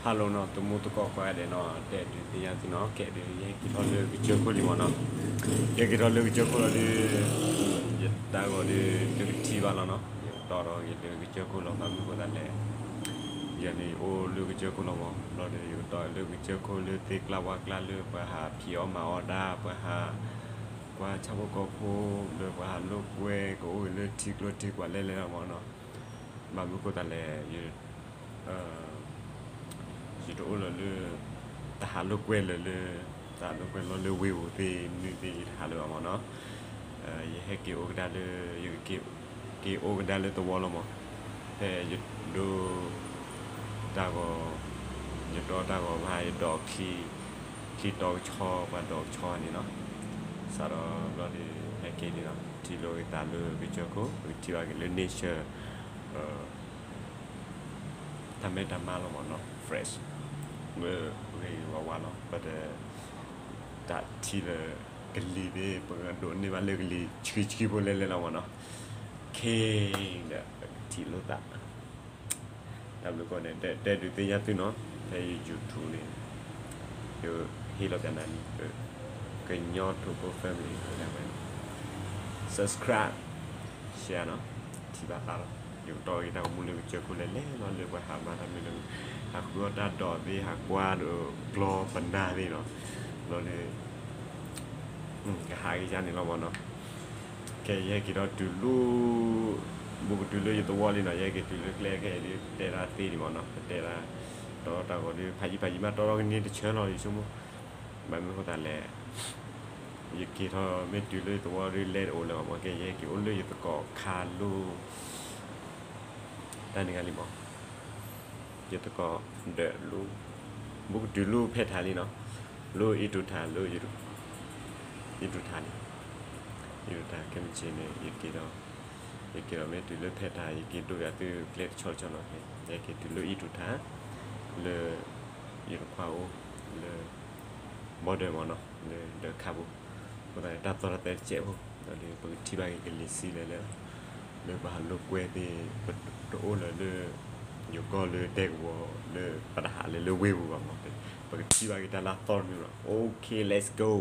Hello နီၤ တံၤသကိးကိးဂၤဒဲးနီၤ, တဲဒုးသ့ၣ်ညါသုနီၤ, ကဲဒုး ယဟဲက့ၤထီၣ်လၢကစၢၢ်ခိၣ်လံမ့ၢ်နီၤ, ယဟဲက့ၤထီၣ်လၢကစၢၢ်ခိၣ်လီၤဒီး ယတၢ်ဂီၤဒီး တကထံၣ်ဘၣ်လီၤနီၤ, ယကတီၢ်ထီၣ်က့ၤလၢကစၢၢ်ခိၣ်လီၤ, ဘၣ်မနုၤဃိသတးလဲၣ်, ယန့ၣ်အိၣ်လၢကစၢၢ်ခိၣ်လီၤမ့ၢ်, ဘျီဒီး ယကတီၢ်လၢကစၢၢ်ခိၣ်လၢသ့ၣ်ကျါဝါကျါလၢပှၤဟးဖံးအီၣ်မၤအီၣ်ဒၣ်, ပှၤဟးကွၢ်ဆၣ်ဖိကီၢ်ဖိ, လၢပှၤဟးလိာ်ကွဲ ကအိၣ်ဂ့ၤလၢထံကျိထံကွာ်လဲၣ်လဲၣ်လီၤမ့ၢ်နီၤ, ဘၣ်မနုၤဃိသတးလဲၣ် ယ ယတအိၣ်လၢၤလၢ တၢ်ဟးလိာ်ကွဲလၢၤလၢ တၢ်လိာ်ကွဲလီၤလၢဝ့ၢ်ပူၤသ့ၣ်မနုၤသ့ၣ် ယတဟးလၢၤဘၣ်မ့ၢ်နီၤ, ယဟဲက့ၤအိၣ်ကဒါလၢ ယက က့ၤအိၣ်ကဒါလၢသဝီလီၤမ့ၢ်, ဖဲယဒိ တၢ်ဂီၤ, ယတီတၢ်ဂီၤဘၣ် ယဒိးချံ, ချံတီကဆီ ပှၤဒိးကဆီန့ၣ်နီၤ, စးထီၣ်ဘျီဒီး ဟဲက့ၤန့ၣ်လီၤ, ထံၣ်လိာ်က့ၤသးလၢကစၢၢ်ခိၣ် ပကထံၣ်ဘၣ်က့ၤလၢ nature တၢ်မဲတၢ်မါလီၤမ့ၢ်နီၤ fresh ဂ့ၤဂ့ၤဝါဝါလီၤ, ပတ တၢ်ထံၣ်လၢကလံၤသ့ၣ် ပကဒိးန့ၢ်ဘၣ်လၢကလံၤဆှံဆှံဖိလဲၣ်လဲၣ်လီၤမ့ၢ်နီၤ, ခဲဒီးပကထံၣ်လိာ်သး, တၢ်ဘျုးကိးဂၤဒဲး တဲဒုးသ့ၣ်ညါသုနီၤ, ဖဲယ YouTube န့ၣ် ယဟ့ၣ်လီၤပျးနၤလံ, ကညီထိၣ်ဖိ family ဝဲ subscribe share နီၤ, ထံၣ်ဘၣ်သးလီၤ, ယကတီၢ်က့ၤတၢ်ဂီၤမူလၢကစၢၢ်ခိၣ်လဲၣ်လဲၣ်လီၤ, လၢပှၤဟးမၤတၢ်မနုၤလဲၣ်, ဟးဃုအီၣ်တၢ်ဒိးသ့ၣ် ဟးကွၢ်ဒီးကျီပနၢ်သ့ၣ်နီၤ, ဘျီဒီး ကဟးက့ၤယါန့ၣ်လီၤမ့ၢ်နီၤ, ခဲယဟဲက့ၤဒီးတုၤလၢ ဘူးကတုၤလၢယသဝီလံနီၤ, ယဟဲက့ၤတုၤလၢကျဲခဲအံၤဒုး ပတဲတၢ်သ့ဒံးမ့ၢ်နီၤ, ပတဲတၢ် တီတၢ်ဂီၤဒီး ဖးယံာ်ဖးယံာ်မး တီထီၣ်ကန့ၢ်တဆၢလီၤ ယဆိကမိၣ်, ဘၣ်မနုၤဃိသတးလဲၣ်, ယက့ၤထီၣ်မ့ၢ်တုၤလၢယသဝီဒုး လဲၤတအိၣ်လၢၤဘၣ်မ့ၢ်, ခဲယဟဲက့ၤအိၣ်လၢယသကိးခါလိ တၢ်န့ၣ်ဂၤလံမ့ၢ်, ယသကိးဒီးလၢ ဘူးကတုၤလၢဖဲထးလံနီၤ, လၢအ့ၣ်တူၤထး လၢ အ့ၣ်တူၤထးလံ, အ့ၣ်တူၤထး ခဲမုၢ်ဆ့ၣ်န့ၣ် ယက့ၤဒီး ယက့ၤဒီးမ့ၢ်တုၤလၢဖဲထး ယက့ၤဒိးယၤသုကျဲတဆီတဆီနီၤ, ယဟဲက့ၤတုၤလၢအ့ၣ်တူၤထး လၢ ယတခွါအိၣ် လၢ border မ့ၢ်နီၤ, လၢဒီးခးပူၤ, အဃိသတးန့ၣ် တၢ်သီၣ်တၢ်သဲတစဲးဖိ, ဒီးပကထံၣ်ဘၣ်က့ၤကလံၤဆှံလဲၣ်လဲၣ်လီၤ, လၢပှၤဟးလိာ်ကွဲသ့ၣ် ပတအိၣ်လၢၤလၢ ယိၤကီၢ်လၢဒဲကဝီၤ လၢပတဟးလၢၤလၢဝ့ၢ်ပူၤဘၣ်မ့ၢ်, ပကထံၣ်ဘၣ်က့ၤတၢ်လၢအသီၣ်တမံၤလီၤ, okay let's go.